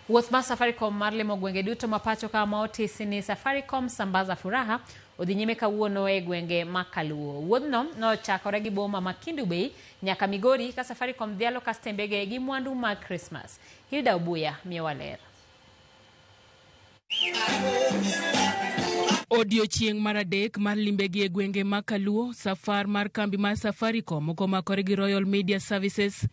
Wuoth mar Safaricom mar limo gwenge duto ma pacho ka ma otisi ni Safaricom Sambaza Furaha odhi nyime kawuono e gwenge ma Kaluo. Wuodhno nochakore gi boma ma Kendu Bay nyaka Migori ka Safaricom dhialo kastembege gi mwandu mag Krismas. Hilda Obuya miyowa ler. Odiochieng' mar adek mar limbegi e gwenge ma Kaluo, safar mar kambi mar Safaricom komakore gi Royal Media Services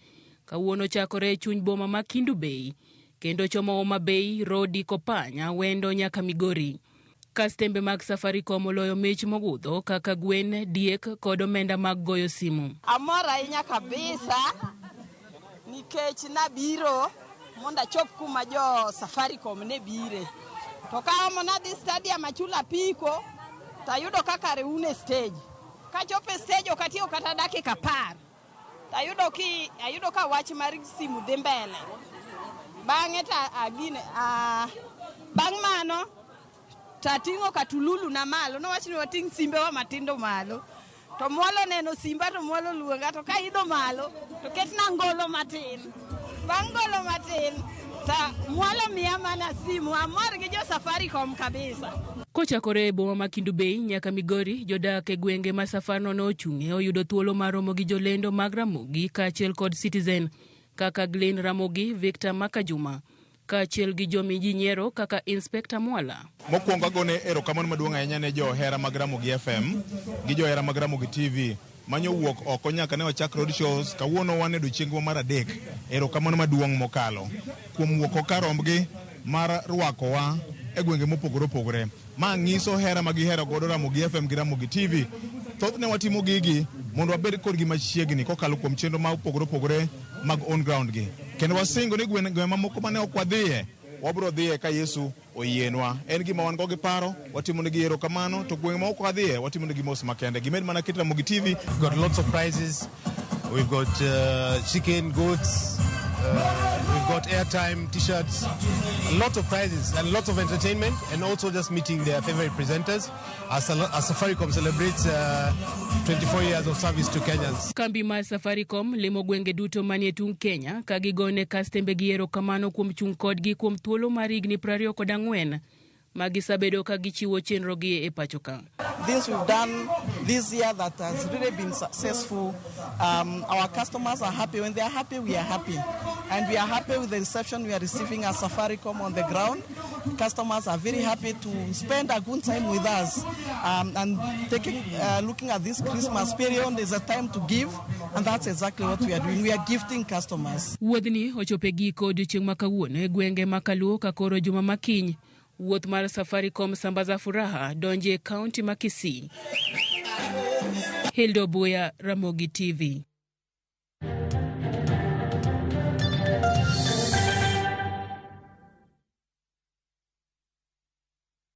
kawuono chakore e chuny boma ma Kendu Bay kendo chomo Homa Bay, Rodi, Kopany, Awendo nyaka Migori. Kastembe mag Safaricom oloyo mich mogudho kaka gwen, diek kod omenda mag goyo simu. Amor ahinya kabisa nikech nabiro mondo achop kuma jo Safaricom ne bire. To kaomo nadhi stadium achulo apiko to ayudo ka kare un e stage. Kachopo e stage ok atiyo kata dakika 10 to ayudo ka wach mar simu dhi mbele. Bang'e to agine, bang' mano to ating'o katululu na malo, nowach ni wating' simbewa matindo malo. To mwalo neno simba to mwalo luonga to kaidho malo to ketna ngolo matin. Bang' ngolo matin to mwalo miya mana simu, amor gi jo Safaricom kabisa. Kochakore e boma ma Kendu Bay nyaka Migori, jodak e gwenge ma safarno nochung'e oyudo thuolo mar romo gi jolendo mag Ramogi kaachiel kod Citizen kaka Glenn Ramogi, Victor Makajuma kaachiel gi jomi ji nyiero kaka Inspector Mwala. Mokwongo agone erokamano maduong' ahinya ne johera mag Ramogi FM gi johera mag Ramogi TV manyo wuok oko nyaka ne wachak road shows. Kawuono wan e odiechiengwa mar adek. Erokamano maduong' mokalo kuom wuok oko karombgi mar rwakowa e gwenge mopogore opogore. Ma nyiso hera ma gihero godo Ramogi FM gi Ramogi TV. Thothne watimo gigi mondo wabed kodgi machiegni kokalo kuom chenro ma opogore opogore mag on ground gi. Kendo wasingo ni gwenge mamoko mane ok wadhiye, wabiro dhiye ka Yesu oyienwa. En gima wan go gi paro, watimo negi erokamano, to gwenge ma ok wadhiye, watimo negi mos makende. Gimed mana keto Ramogi TV. We've got lots of prizes. We've got chicken, goats, we've got airtime, t-shirts, a lot of prizes and lots of entertainment, and also just meeting their favorite presenters as Safaricom celebrates 24 years of service to Kenyans. Kambi mar Safaricom limo gwenge duto manie tung' Kenya ka gigone kastembegi erokamano kuom chung' kodgi kuom thuolo mar higni 24 ma gisebedo ka gichiwo chenrogi e pacho ka. Things we've done this year that has really been successful. Our customers are happy. When they are happy, we are happy. And we are happy with the reception we are receiving as Safaricom on the ground. Customers are very happy to spend a good time with us. And looking at this Christmas period is a time to give, and that's exactly what we are doing. We are gifting customers. Wuodhni ochopo e giko odiochieng' ma kawuono e gwenge ma Kaluo ka koro juma ma kiny. Wuoth mar Safaricom Sambaza Furaha donjo e kaunti ma Kisii. Hilda Obuya, Ramogi TV.